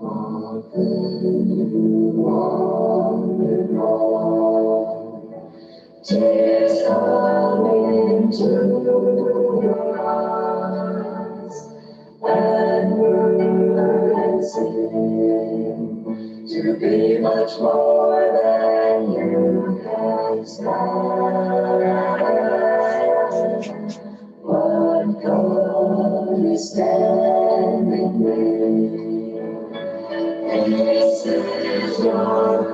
Often you wander on, tears come into your eyes, and burdens seem to be much more than you can stand. But God is standing near. This is your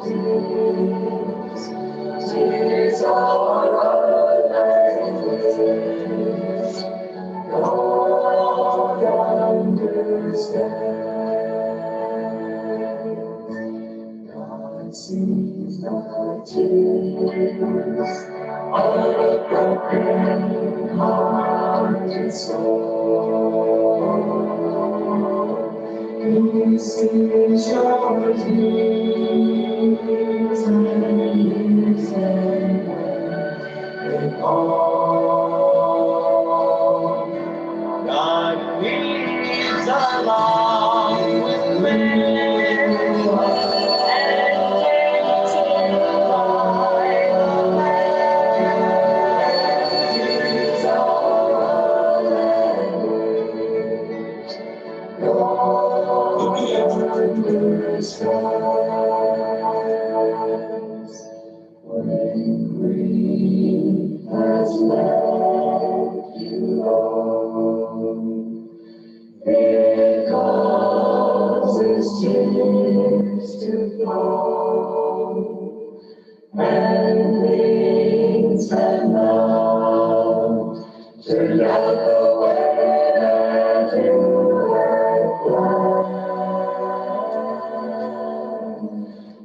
tears. Tears are our language. God understands. God sees the tears of a broken hearted soul. He sees your tears and hears them when they call. God weeps along with me and takes him by the hand. Tears are language God understands. When grief has left you alone, it causes tears to flow, and things have not turned out the way that you had planned.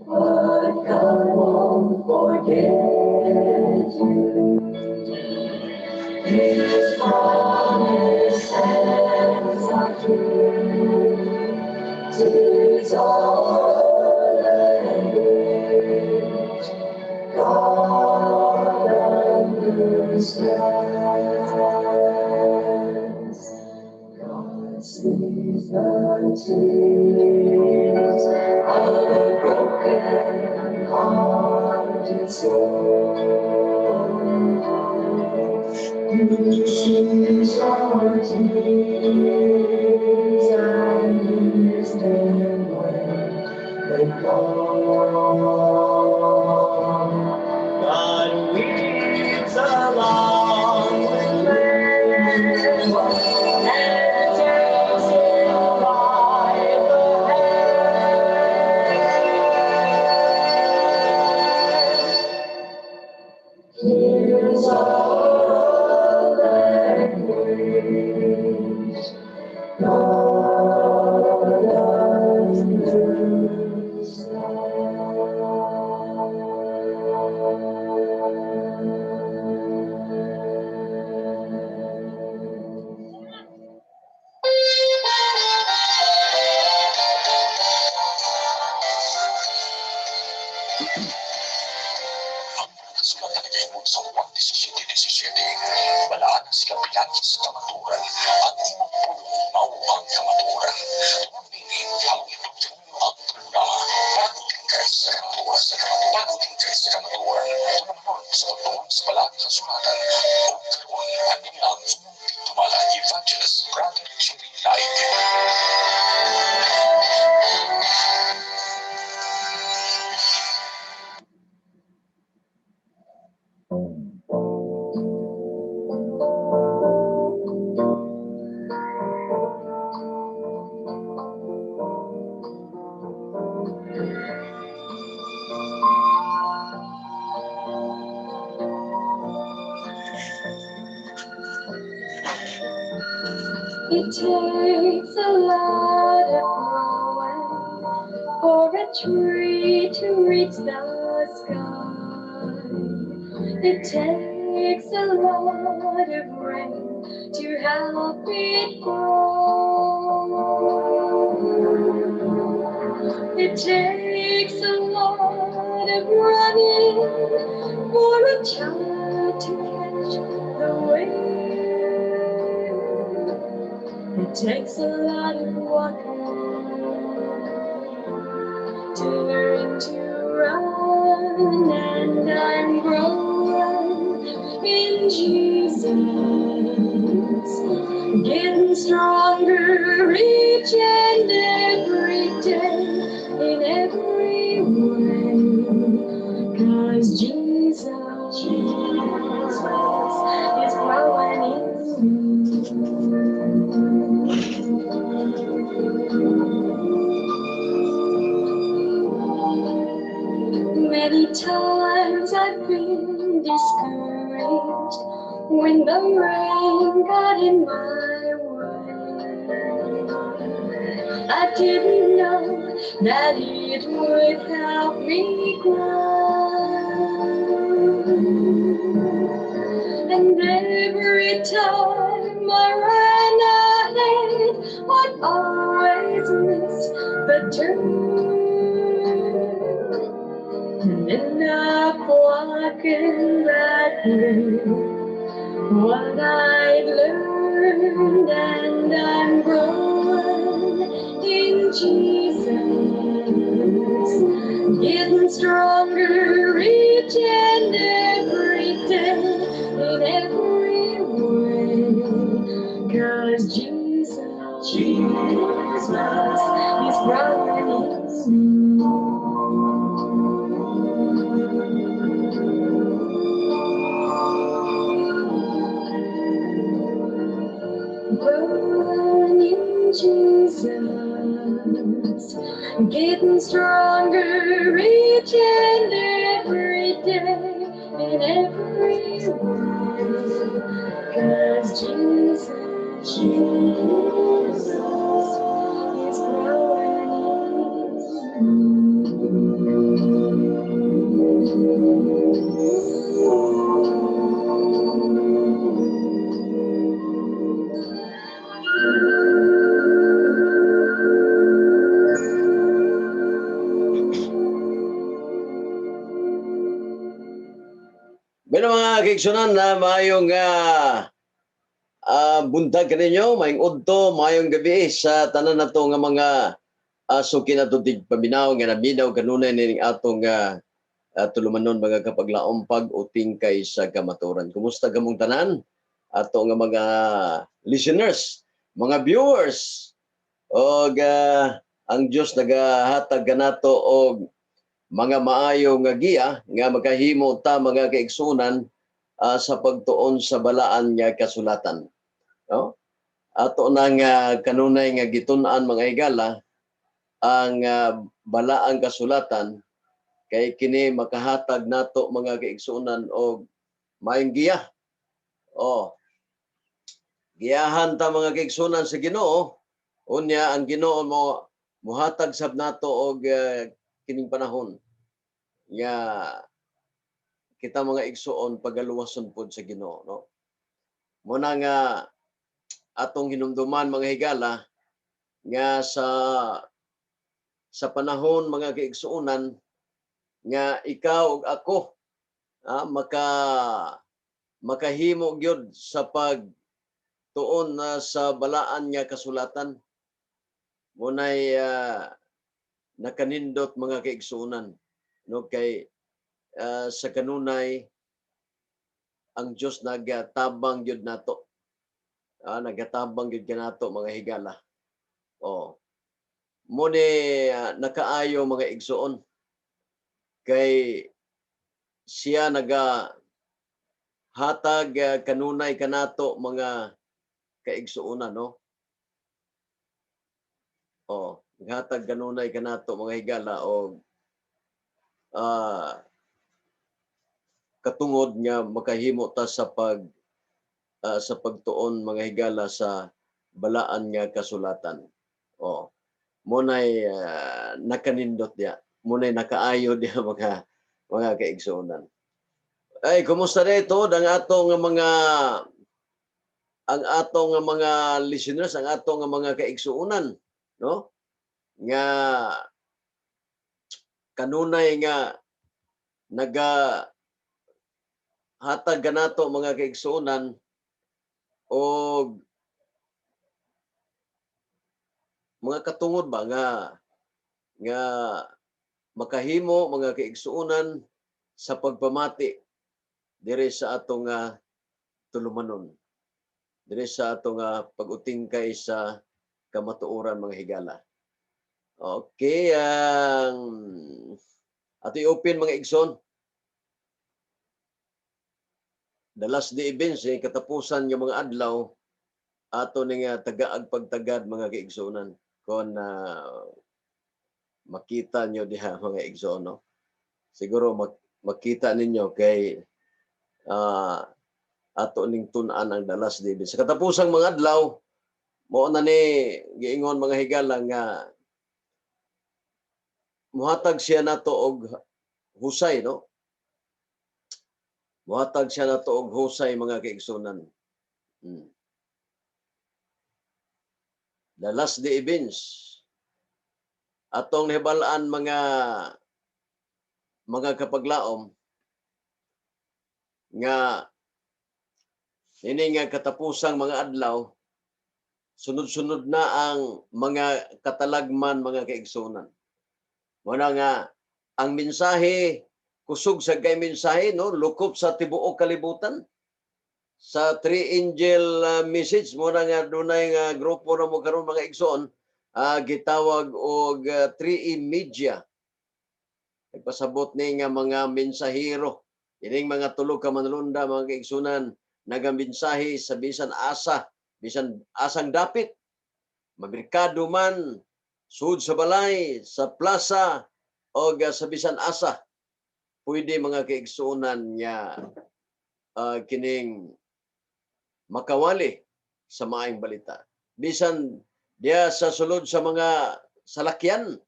But God won't forget you. His promises are true. 'Tis our language God understands. God sees the tears of a broken hearted soul. He sees your tears and hears them when they call. God weeps along with me and takes him by the hand. Here's our language God understands. Ang kasulatan nagahimong sa Juan 17:17, balaan sila pinaagi sa kamatuoran. Ang imong pulong mao ang kamatuoran. Tungod niini, ang idoktrino ang puna, bago sa kamatuoran, sa kamatuoran, sa kamatuoran, tulumanon sa pagtuon sa balaan kasulatan. Ug karon ani ang inyong tigdumala, Evangelist Brother Jerry Laig. It takes a lot of growing for a tree to reach the sky. It takes a lot of rain to help it grow. It takes a lot of running for a child to catch the wind. It takes a lot of walking to learn to run, and I'm growing in Jesus, getting stronger each and every day in every way. 'Cause Jesus, Jesus is growing in me. Many times I've been discouraged when the rain got in my way. I didn't know that it would help me grow. And every time I ran ahead, I'd always miss the turn and end up walking back with what I'd learned, and I'm growing in Jesus, getting stronger each and every day in every way. 'Cause Jesus, Jesus is growing in me. Growing in Jesus, getting stronger each and every day in every way. 'Cause Jesus, Jesus is growing in me. Bueno, mga kaigsuonan na maayong buntag kaninyo, maayong udto, maayong gabi sa tanan nato nga mga suki nato tigpaminaw nga naminaw kanunay nining atong tulumanon, mga kapaglaom, pag-utingkay sa kamatuoran. Kumusta kamong tanan? Ato nga mga listeners, mga viewers, og ang Dios nagahatag kanato og mga maayo nga giya nga makahimo ta, mga kaigsuonan, sa pagtuon sa balaan nga kasulatan. No? Ato na nga kanunay nga gitun-an, mga higala, ang balaang kasulatan kay kini makahatag nato, mga kaigsuonan, og maayong giya. Oh. Giyahan ta, mga kaigsuonan, sa Ginoo. Unya ang Ginoo mo muhatag sab nato og kining panahon nga kita, mga igsuon, pagaluwason pod sa Ginoo, no? Muna nga atong hinumduman, mga higala, nga sa panahon, mga kaigsuonan, nga ikaw ug ako makahimo gyud sa pagtuon na sa balaan nga kasulatan, munay nakanindot, mga kaigsuonan, no, kay sa kanunay ang Dios nagatabang gyud nato, nagatabang gyud kanato, mga higala. Oh, mo ni nakaayo, mga igsuon, kay siya naga hatag kanunay kanato, mga kaigsuonan, no? Oh, naghatag kanunay kanato, mga higala, og katungod nga makahimo ta sa pagtuon, mga higala, sa balaan nga kasulatan. Oh. Mo nay nakanindot diya. Mo nay nakaayo diya, mga Mga kaigsuonan. Ay, kumusta dito ang atong mga listeners, ang atong mga kaigsuonan, no? Nga kanunay nga naga hatag kanato, mga kaigsuonan, og mga katungod ba nga makahimo, mga kaigsuonan, sa pagpamati diri sa atong tulumanon, diri sa atong pag-utingkay sa kamatuoran, mga higala. Okay, ang ato i-open, mga igsoon, the last day events eh, katapusan nga mga adlaw, ato ni nga tagaag pagtagad, mga kaigsuonan, kon makita nyo diha, mga igsoon, no? Siguro makita ninyo kay ato ning tun-an ang the last day events sa katapusang mga adlaw. Mao na ni giingon, mga higala, nga muhatag siya nato og husay, no? Muhatag siya nato og husay, mga kaigsunan. The last day events, atong nahibal-an, mga kapaglaom, nga ini nga katapusang mga adlaw, sunod-sunod na ang mga katalagman, mga kaigsunan. Mao na nga ang mensahe, kusog sa kay mensahe, no, lukop sa tibuok kalibutan sa three angel message. Mao na nga dunay nga grupo na mo karon, mga igsoon, gitawag og 3E Media. Nagpasabot ni nga mga mensahero ining mga tulo ka manulunda, mga kaigsunan, nagamensahe sa bisan asa, bisan asang dapit, mamerkado man, sud sa balay, sa plaza o sa bisan asa pwede, mga kaigsuonan, nga kining makawali sa maayong balita bisan diya sa sulod sa mga salakyan,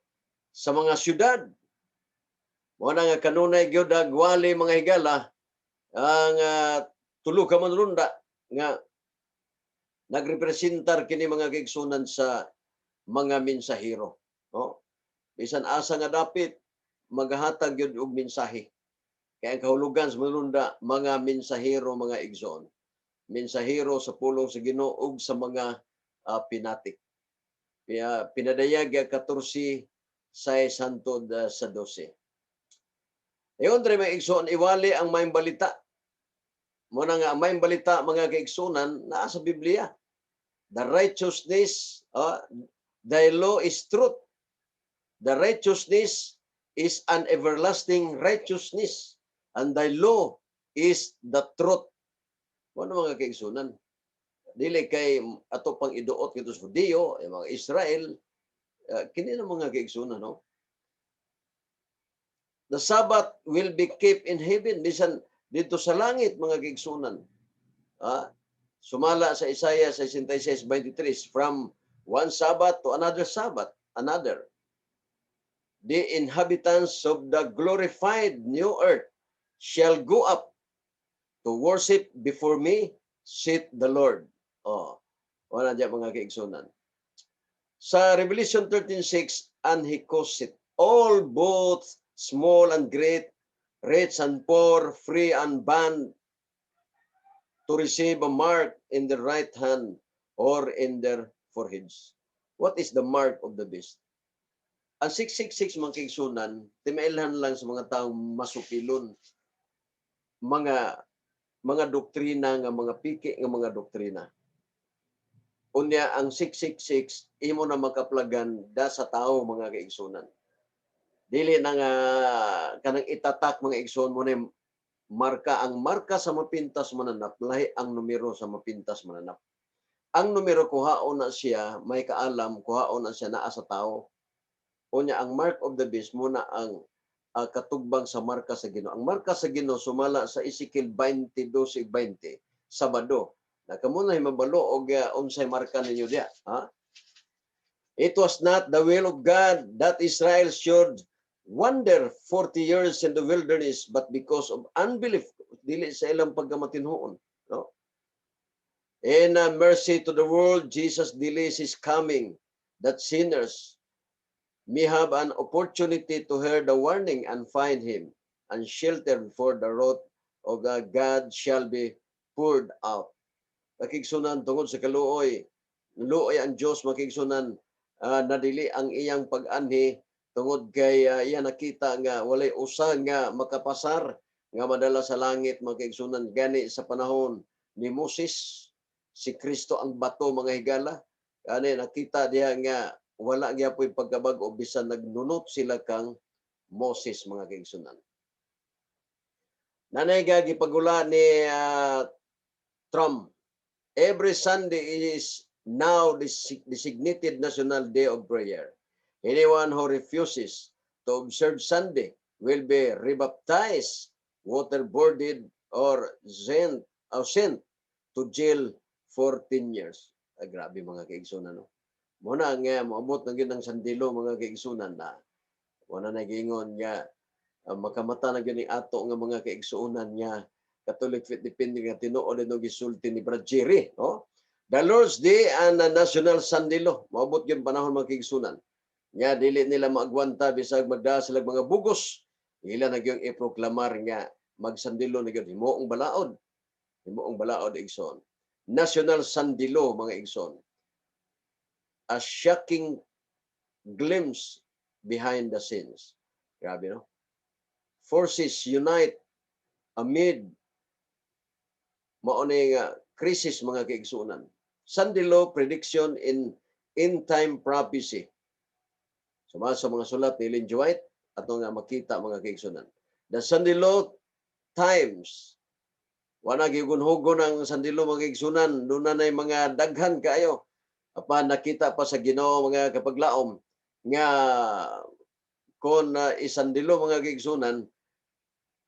sa mga syudad. Mao na nga kanunay gyud agwali, mga higala, ang tulo ka manulunda nga nagrepresentar kini, mga kaigsunan, sa mga mensahero, no? Bisan asa nga dapit, maghatag gyud og mensahe. Kaya ang kahulugan sa manulunda, mga mensahero, mga igsoon, mensahero sa pulong sa Ginoo ug sa mga pinatik. Kaya pinadayag 14 sa hantod sa 12. Ayon dre, mga igsoon, iwali ang maayong balita. Mao na nga ang maayong balita, mga kaigsunan, naa sa Biblia. The righteousness, thy law is truth. The righteousness is an everlasting righteousness, and thy law is the truth. Mao na, mga kaigsunan. Dili kay ato pang iduot kito sa Hudiyo, yung mga Israel, kini na, mga kaigsunan, no? The Sabbath will be kept in heaven, bisan dito sa langit, mga kaigsunan. Sumala sa Isaiah 66:23, from one Sabbath to another Sabbath, another. The inhabitants of the glorified new earth shall go up to worship before me, saith the Lord. Oh, wala diyan, mga kaigsunan. Sa Revelation 13:6, "And he caused it all, both small and great, rich and poor, free and bond, to receive a mark in the right hand or in their foreheads." What is the mark of the beast? Ang 666, mga kaigsunan, timailhan lang sa mga taong masupilon. Mga doktrina nga mga piki nga mga doktrina. Unya ang 666 imo na makaplagan da sa tao, mga kaigsunan. Dili na nga kanang itatak, mga igsoon, mo na yung marka. Ang marka sa mapintas mananap, lahi ang numero sa mapintas mananap. Ang numero, kuhaon na siya, may kaalam, kuhaon na siya naa sa tao. Unya ang mark of the beast mo na ang katugbang sa marka sa Ginoo. Ang marka sa Ginoo, sumala sa Ezekiel 22:20, Sabado. Na kamo na mabalo og unsay marka ninyo diya, ha? It was not the will of God that Israel should Wander 40 years in the wilderness, but because of unbelief, dili sa ilang pagkamatinhuon, no? In a mercy to the world, Jesus delays his coming that sinners may have an opportunity to hear the warning and find him and shelter before the wrath of the God shall be poured out. Makigsunan, tungod sa kaluoy, luoy ang Dios, makigsunan, nadili ang iyang pag-anhi tungod kay iya nakita nga walay usa nga makapasar nga madala sa langit, mga kaigsunan. Gani sa panahon ni Moses, si Kristo ang bato, mga higala. Gani nakita diha nga wala gyapoy pagkabag-o bisan nagnunot sila kang Moses, mga kaigsunan. Nanay ga gipagula ni Trump, every Sunday is now designated National Day of Prayer. Anyone who refuses to observe Sunday will be rebaptized, waterboarded, or sent to jail for 10 years. Ah, grabe, mga kaigsunan, no? Muna nga moabot na gyud ang Sunday law, mga kaigsunan, na wala na giingon nga makamata na gyud ni ato nga mga kaigsuonan nga Catholic Faith Defender nga tinuod no gisulti ni Brad Jerry, no? The Lord's Day and the National Sunday Law. Moabot gyud panahon, mga kaigsunan, nga dili nila maagwanta bisag magdaa sila mga bugos, ila na gyud iproklamar nga mag-Sunday law na gyud. Himuong balaod, himuong balaod, igsoon. National Sunday Law, mga igsoon, a shocking glimpse behind the scenes. Grabe, no? Forces unite amid mao ni nga crisis, mga kaigsuonan. Sunday law prediction in end time prophecy. Suma sa mga sulat ni Ellen G. White ato nga makita, mga kaigsuonan. The Sunday law times, wala gigun-hugon ang Sunday law, mga kaigsuonan. Doon na mga daghan kaayo. Apan nakita pa sa Ginoo, mga kapaglaom, nga kon i-Sunday law, mga kaigsuonan,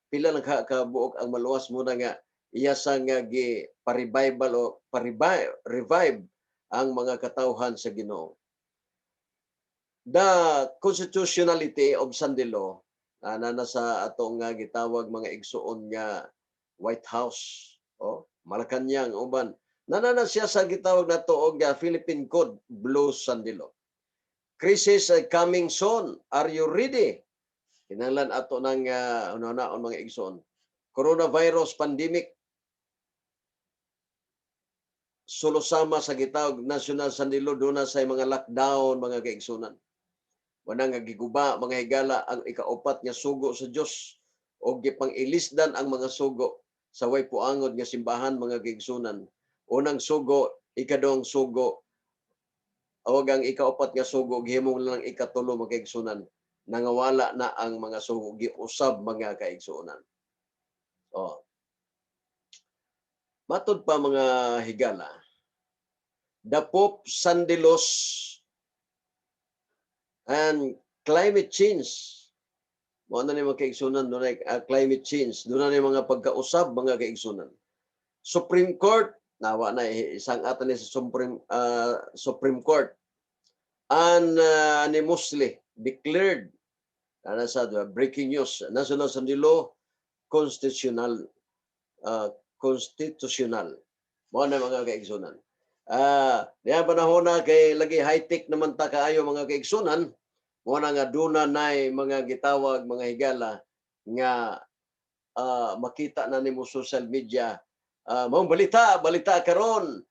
pila lang ka kabuok ang maluwas mo na nga iya sa nga gi pa-revival o pa-revive ang mga katawhan sa Ginoo. The constitutionality of Sunday law na nasa atong nga gitawag, mga igsuon, nga White House o Malacanang, uban nanana siya sa gitawag nato og Philippine Code Blue Sunday Law. Crisis coming soon. Are you ready? Kinahanglan ato ng una-unaon, mga igsoon. Coronavirus pandemic sulosama sa gitawag National Sunday Law, doon na sa mga lockdown, mga kaigsunan. Wala nga giguba, mga higala, ang ikaupat nga sugo sa Dios o gipang-ilisdan ang mga sugo sa way puangod nga simbahan, mga kaigsunan. Unang sugo, ikaduhang sugo, o ang ikaupat nga sugo gihimong lang ikatulo, mga kaigsunan. Nangawala na ang mga sugo, giusab, mga kaigsunan. Oh. Matod pa, mga higala, the Pope Sunday laws and climate change. Mao na ni mga kaigsunan, doon ay climate change, doon na ni mga pagkausab, mga kaigsunan. Supreme Court, nawa na isang atan ni sa Supreme Court unanimously declared ana sa breaking news, National Sunday Law constitutional. Mao na, mga kaigsunan. Diya panahon na kay lagi high-tech naman ta kaayo, mga kaigsunan, mo na nga duna nay mga gitawag, mga higala, nga makita na nimo social media, maong balita balita karon,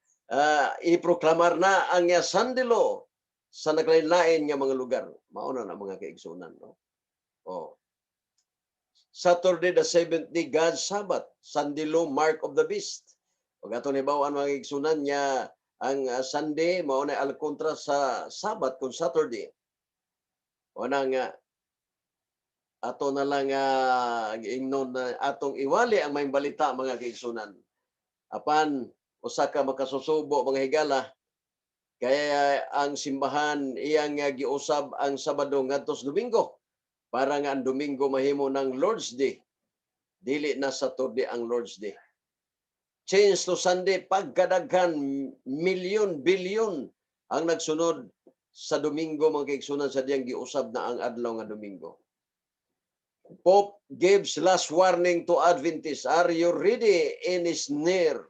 iproklamar na ang Sunday law sa naglain-lain nga mga lugar. Mao na na, mga kaigsunan, no? Oh. Saturday the seventh day, God's Sabbath, Sunday law, mark of the beast. Ug ato ni bawaan, mga kaigsunan, nga ang Sunday mao na al kontra sa Sabbath kung Saturday. Wala nga ato na lang giingnon na atong iwali ang may balita, mga kaigsunan. Apan usa ka makasusubo, mga higala, kaya ang simbahan iyang giusab ang Sabado ngadto sa Domingo para nga ang Domingo mahimo ng Lord's Day. Dili na Saturday ang Lord's Day. Change to Sunday, pagkadaghan, milyon, bilyon ang nagsunod sa Domingo, mga kaigsunan, sa diyang giusab na ang adlaw nga Domingo. Pope gives last warning to Adventists. Are you ready? End is near.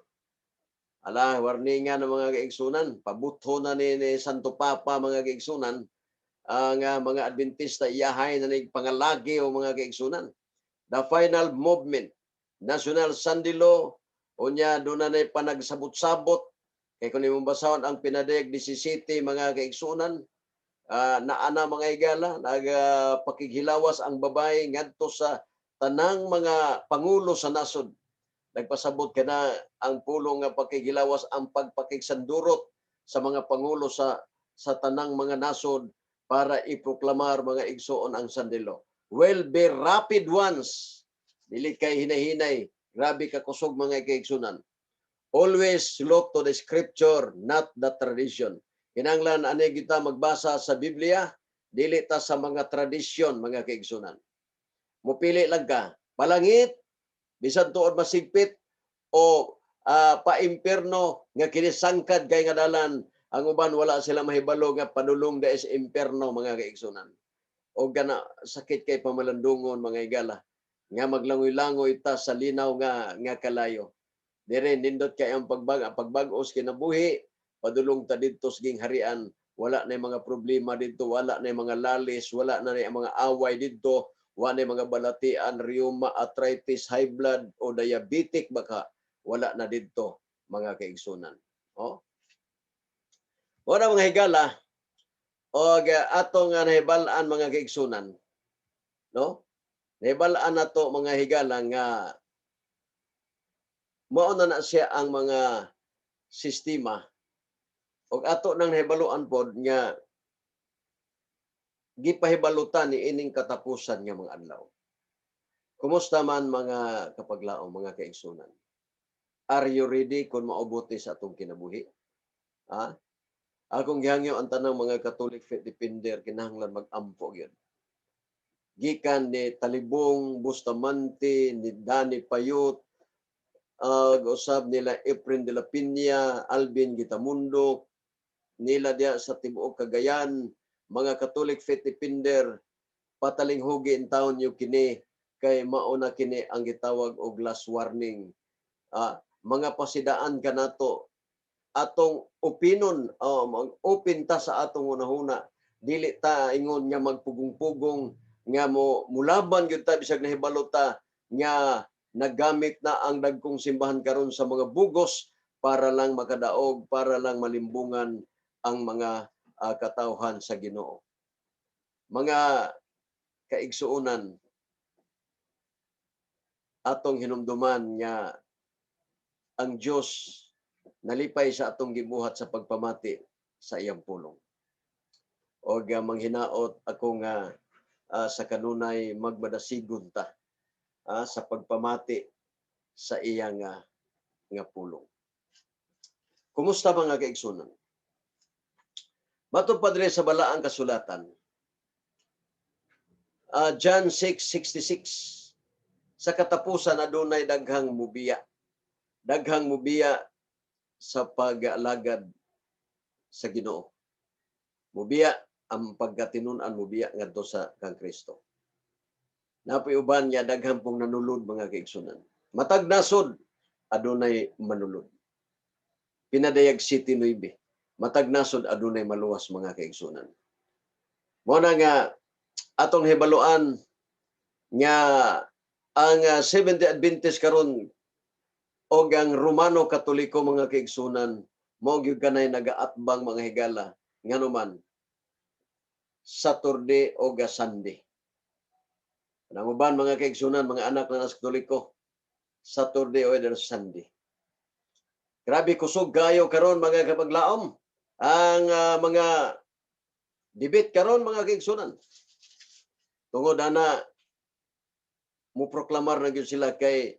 Ala, warning nga ng mga kaigsunan. Pabutho na ni Santo Papa, mga kaigsunan. Ang mga Adventista iyahay na ni pangalagi o mga kaigsunan. The final movement. National Sunday Law. Unya, doon na na panagsabot-sabot. Kay kung imong basahon ang pinadayag 17, mga kaigsunan, naana, mga higala, nagpakighilawas ang babae ngadto sa tanang mga pangulo sa nasod. Nagpasabot ka na ang pulong nga pakighilawas ang pagpakigsandurot sa mga pangulo sa tanang mga nasod para iproklamar, mga igsoon, ang Sunday Law. Will be rapid ones. Dili kay hinahinay, grabe ka kusog, mga kaigsunan. Always look to the scripture, not the tradition. Kinanglan ani kita magbasa sa Biblia, dili ta sa mga tradisyon, mga kaigsunan. Mupili lang ka, palangit, bisan tuod masigpit o pa-impierno nga kinisangkad kay nga dalan. Ang uban wala sila mahibalo nga padulong da is impierno, mga kaigsunan. O gana sakit kay pamalandungon, mga higala, nga maglangoy-langoy ta sa linaw nga kalayo. Dire nindot kay ang pagbag-os kinabuhi, padulong ta didto sa gingharian, wala na yung mga problema didto, wala na yung mga lalis, wala na yung mga away didto, wala na yung mga balatian, rheuma, arthritis, high blood o diabetic baka wala na didto, mga kaigsunan. Oh. Wala, mga higala, og ato nga nahibal-an, mga kaigsunan, no? Nahibal-an nato, mga higala, nga mao na na siya ang mga sistema og ato nang nahibaluan pod nga gipahibalutan ni ining katapusan nga mga adlaw. Kumusta man, mga kapaglaom, mga kaigsunan? Are you ready kung maobote sa atong kinabuhi? Ha? Akong gihangyo ang tanang mga Catholic faith defender, kinahanglan mag-ampo gyud. Gikan ni Talibong Bustamante, ni Danny Payut, usab nila Efren de la Peña, Alvin Gitamundo, nila diya sa tibuok Cagayan, mga Catholic faith defender, patalinghugi in taon niyo kini kay mauna kini ang gitawag og last warning. Mga pasidaan kanato atong opinon, oh, mag-open ta sa atong hunahuna. Dili ta ingon nga magpugong-pugong nga mo mulaban gyud ta bisag nahibalo ta nga naggamit na ang dagkong simbahan karon sa mga bugos para lang makadaog, para lang malimbungan ang mga katawhan sa Ginoo. Mga kaigsuonan, atong hinumduman nga ang Dios nalipay sa atong gibuhat sa pagpamati sa iyang pulong. Og manghinaot ako nga sa kanunay magmadasigon ta sa pagpamati sa iyang nga pulong. Kumusta, mga kaigsunan? Matod pa diri sa balaang kasulatan, John 6:66, sa katapusan adunay daghang mubiya. Daghang mubiya sa pag-alagad sa Ginoo. Mubiya ang pagkatinun-an, mubiya ngadto sa kang Kristo. Napoy uban nga daghan pong nanulod, mga kaigsunan. Matag nasod adunay manulod. Pinadayag 7:9. Matag nasod adunay maluwas, mga kaigsunan. Mo na nga atong hibaluan nga ang Seventh-day Adventist karon og ang Romano Katoliko, mga kaigsunan, mao gyud kanay nagaatbang, mga higala, nganuman Saturday o Sunday. Ang uban, mga kaigsunan, mga anak na sa Katoliko, Saturday o either Sunday. Grabe kusog kayo karon, mga kapaglaom. Ang mga debate karon, mga kaigsunan. Tungod ana mo proklamar na gyud sila kay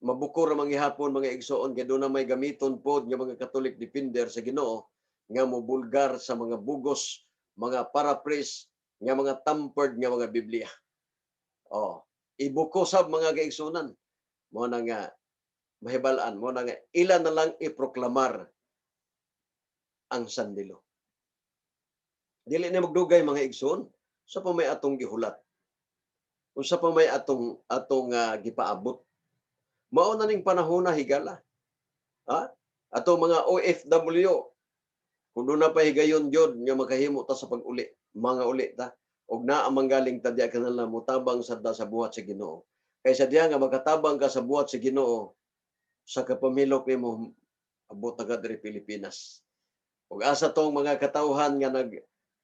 mabuko ra manggihapon, mga igsoon, kay doon na may gamiton pod nga mga Catholic defender sa Ginoo nga mo bulgar sa mga bugos, mga paraphrase nga mga tampered nga mga Biblia. Oh, ibuko sab, mga kaigsunan. Mo na nga mahibal-an mo na nga ila na lang iproklamar ang Sunday Law. Dili na magdugay, mga igsoon, sa pa may atong gihulat. Unsa pa may atong gipaabot. Mao na ning panahon na, higala. Ha? Atong mga OFW, kung duna pa higayon gyud nga makahimo ta sa pag-uli, mga uli ta. Og naa manggaling ta diya kanila motabang sad ta sa buhat sa Ginoo. Kay sa diya nga makatabang ka sa buhat sa Ginoo, sa kapamilok nimo abot na ka diri Pilipinas. Ug asa tong mga katawhan nga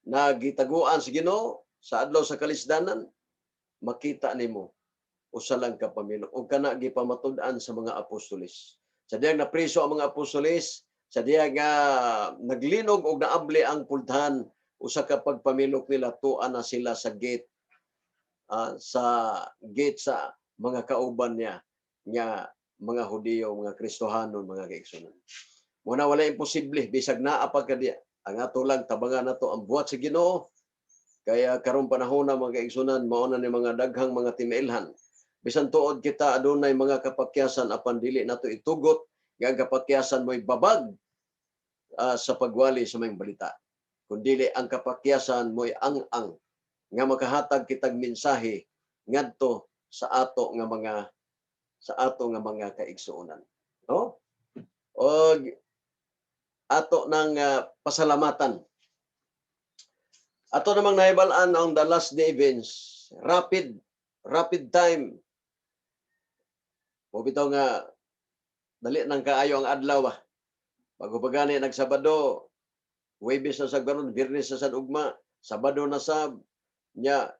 nagitaguan sa Ginoo sa adlaw sa kalisdanan, makita nimo usa lang ka pamilok ug kana gipamatud-an sa mga apostoles. Sa diyang napriso ang mga apostoles, sa diya nga naglinog og naabli ang pultahan, usa ka pagpamilok nila, tua na sila sa gate sa mga kauban niya nga mga Hudiyo, mga Kristohanon, mga kaigsunan. Muna wala imposible bisag naa pa ka diya. Ang ato lang, tabangan nato ang buhat sa Ginoo. Kaya karong panahon na, mga kaigsunan, mao na ni mga daghang mga timailhan. Bisan tuod kita adunay mga kapakyasan, apan dili nato itugot nga ang kapakyasan mo'y babag sa pagwali sa maayong balita. Kundili ang kapakyasan mo'y ang-ang nga makahatag kitag mensahe ngadto sa ato nga mga kaigsuonan. No? Og ato nang pasalamatan. Ato namang nahibal-an ang the last day events, rapid rapid time. Mo bitaw nga dali nang kaayo ang adlaw ba. Bago pa gani nagsabado, Huwebes na sa karon, Biyernes na sa ugma, Sabado na sab nya,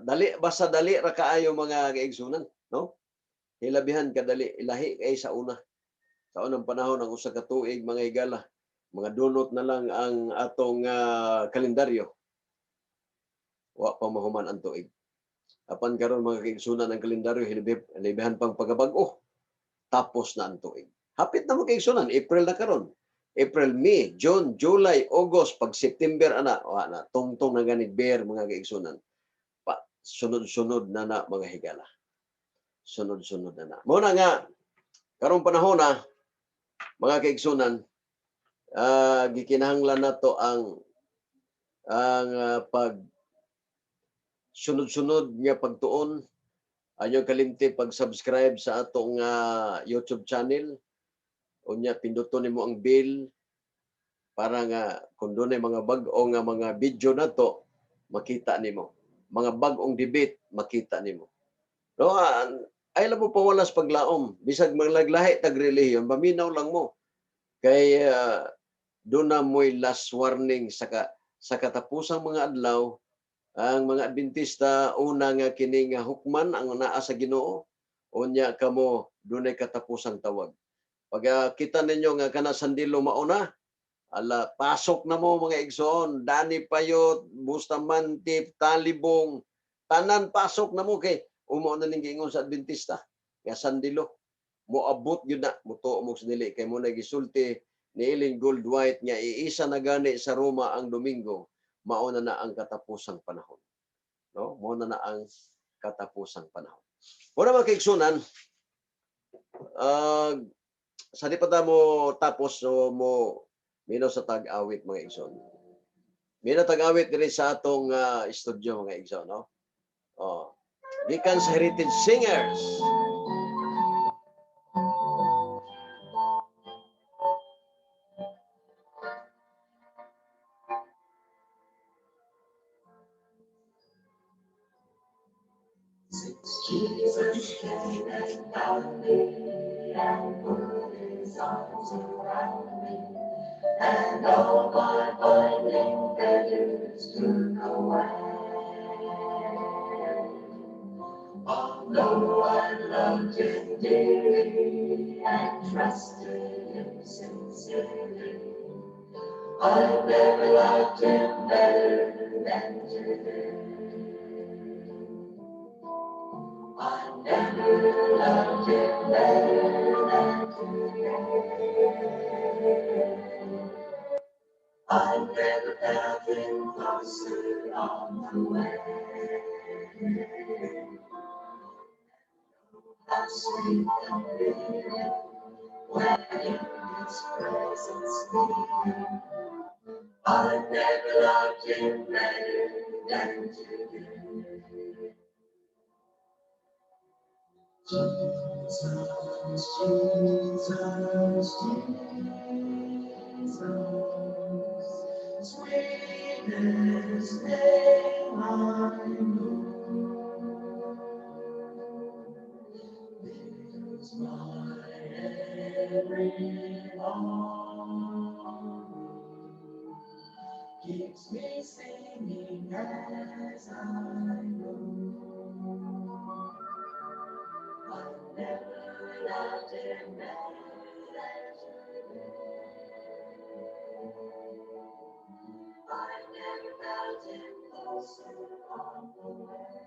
dali basta dali ra kaayo, mga kaigsunan, no? Hilabihan kadali, ilahi kay sa una. Sa unang panahon, ang usa ka tuig, mga higala, mga dunot na lang ang atong kalendaryo. Wa pa mahuman ang tuig. Apan karon, mga kaigsunan, ang kalendaryo hilabihan pang pagabag-o. Tapos na ang tuig. Hapit na mo, kaigsunan, April na karon. April, May, June, July, August, pag September ana, wa na, tungtong na ganit bear, mga kaigsunan. Pa, sunod-sunod na na, mga higala. Sunod-sunod na na. Mao na nga karong panahon na, mga kaigsunan, gikinahanglan nato ang pag sunod-sunod nga pagtuon. Ayaw kalimti pag-subscribe sa atong YouTube channel. Unya pinduton nimo ang bell para nga kung dunay mga bag-o nga mga video nato, makita nimo. Mga bag-ong debate, makita nimo. No, ay lang mo pawalas paglaom bisag maglaglahi tag relihiyon, paminaw lang mo kay doon na mo'y last warning sa katapusang mga adlaw. Ang mga Adventista, una nga kini nga hukman ang naa sa Ginoo, unya kamo dunay katapusang tawag. Pag kita ninyo nga kana sandilo mauna, ala, pasok na mo, mga igsoon. Danny Payot, Bustamante, Talibong, tanan, pasok na mo kay umo na ning giingon sa Adventista nga sandilo moabot gyud na. Mutuo mo sa dili kay mo na gisulti ni Ellen Gould White nga iisa na gani sa Roma ang Domingo, mao na na ang katapusang panahon, no? Mao na na ang katapusang panahon. Wala, mga kaigsunan, sa di pa ta mo tapos, so mo minaw sa tag-awit, mga igsoon. Minaw tag-awit diri sa atong studio, mga igsoon, no? Oh. Gikan sa Heritage Singers. Since Jesus came and found me and put his arms around me, and all my binding fetters took away. Although I loved him dearly and trusted him sincerely, I never loved him better than today. I never loved him better than today. I never felt him closer on the way. How sweet the feeling when in his presence kneeling. I never loved him better than today. Jesus, Jesus, Jesus, sweetest name I know. Fills my every longing, keeps me singing as I go. I've never loved him better than today. I've never felt him closer on the way.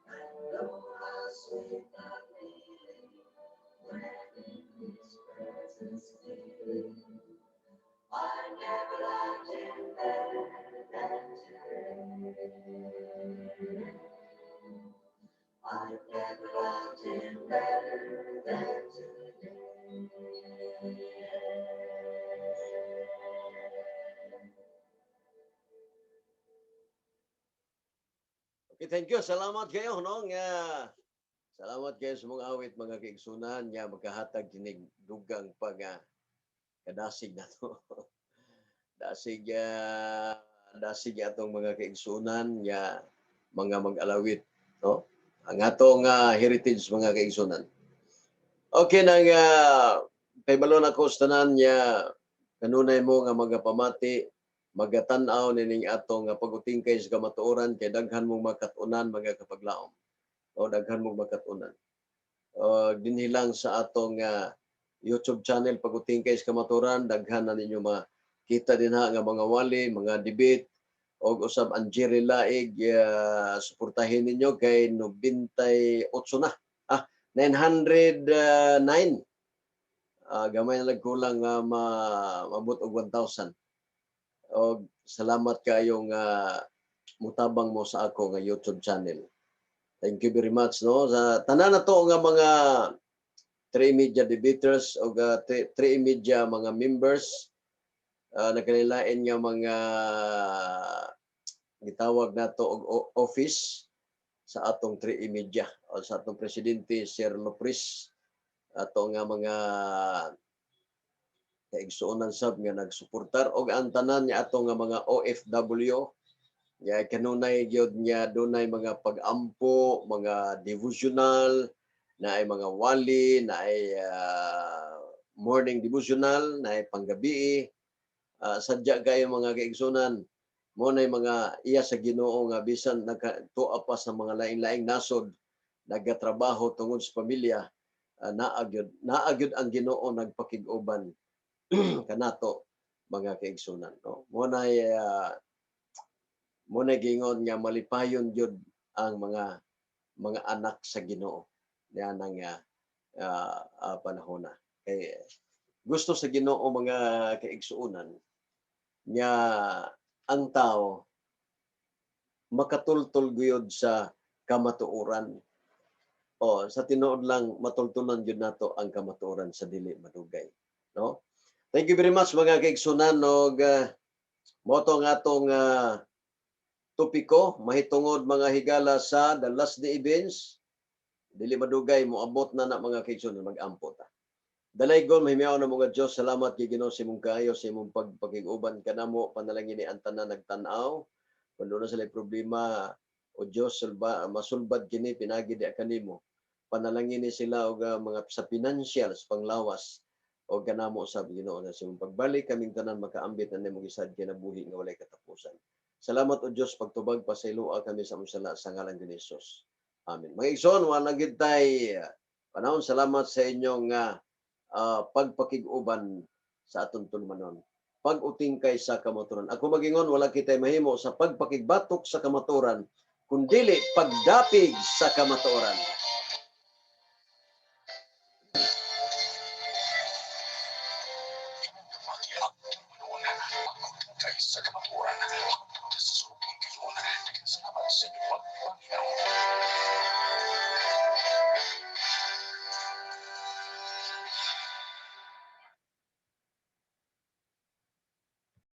And oh, how sweet the feeling when in his presence kneeling. I never loved him better than today. I've never loved him better than today. Okay, thank you. Salamat kayo, no? Nga salamat kayo sa mga awit, mga kaigsunan nga magkahatag kinig dugang pag kadasig nato. Dasig atong mga kaigsunan nga mga mag-alawit, no? Ang atong heritage, mga kaigsunan. Okay nang kay balon ako sa tanan nga kanunay mo nga magapamati, magatan-aw nining atong nga pag-utingkay sa kamatuoran kay daghan mong makat-unan, mga kapaglaom. O daghan mong makat-unan. Dinhi lang sa atong YouTube channel, Pag-utingkay sa Kamatuoran, daghan na ninyo makita dinha nga mga wali, mga debate og usab ang Jerry Laig, suportahin ninyo kay 98 na. 909. Gamay na lang kulang nga maabot og 1,000. Og salamat kayong mutabang mo sa ako nga YouTube channel. Thank you very much, no, sa tanan na to nga mga Tri Media debaters og Tri Media mga members, nagkanilain nga mga gitawag nato og office sa atong Tri Media o sa atong presidente Sir Lopris, ato nga mga kaigsuonan sab nga nagsuportar og ang tanan niya ato nga mga OFW nga kanunay gyud nga dunay mga pag-ampo, mga devotional, na ay mga wali, na ay morning devotional, na ay panggabi. Sadya kayo, mga kaigsunan, mo na mga iya sa Ginoo nga bisan nagtuwa pa sa mga laing-laing nasod, nagatrabaho tungod sa pamilya, naa gyud ang Ginoo nagpakig-uban kanato, mga kaigsunan, no? Mo na giingon nga malipayon gyud ang mga anak sa Ginoo niya ang panahon na kay gusto sa Ginoo, mga kaigsuonan, nga ang tao makatultol gyud sa kamatuoran. O sa tinuod lang, matultulan gyud nato ang kamatuoran sa dili madugay, no? Thank you very much, mga kaigsunan, og mao to ang atong topiko mahitungod, mga higala, sa the last day events. Dili madugay moabot na na, mga kaigsunan. Mag-ampo ta. Dalaygon, mahimiyaw na mga Diyos, salamat kay Ginoo sa imong kaayo, sa imong pagpakig-uban kanamo. Panalangin ni ang tanan nagtan-aw. Kung doon na sila problema, o Diyos, sulba, masulbad kini pinagi di kanimo. Panalangin ni sila og mga sa financial, sa panglawas o kanamo sa Ginoo na sa imong pagbalik kaming tanan makaambit na nimong isad kinabuhi nga walay katapusan. Salamat, o Diyos, pagtubag, pasayloa kami sa among sala sa ngalan ni Jesus. Amen. Mga igsoon, wala gid tay panahon. Salamat sa inyong pagpakig-uban sa atong tulumanon, Pag-utingkay sa Kamaturan. Ako magingon, wala kitay mahimo sa pagpakigbatok sa kamaturan, kundili pagdapig sa kamatuoran. Pati ang tulumanon, Pag-utingkay sa Kamatuoran. Hangtod sa sulok higayon. Daghang salamat sa inyong pagpaminaw.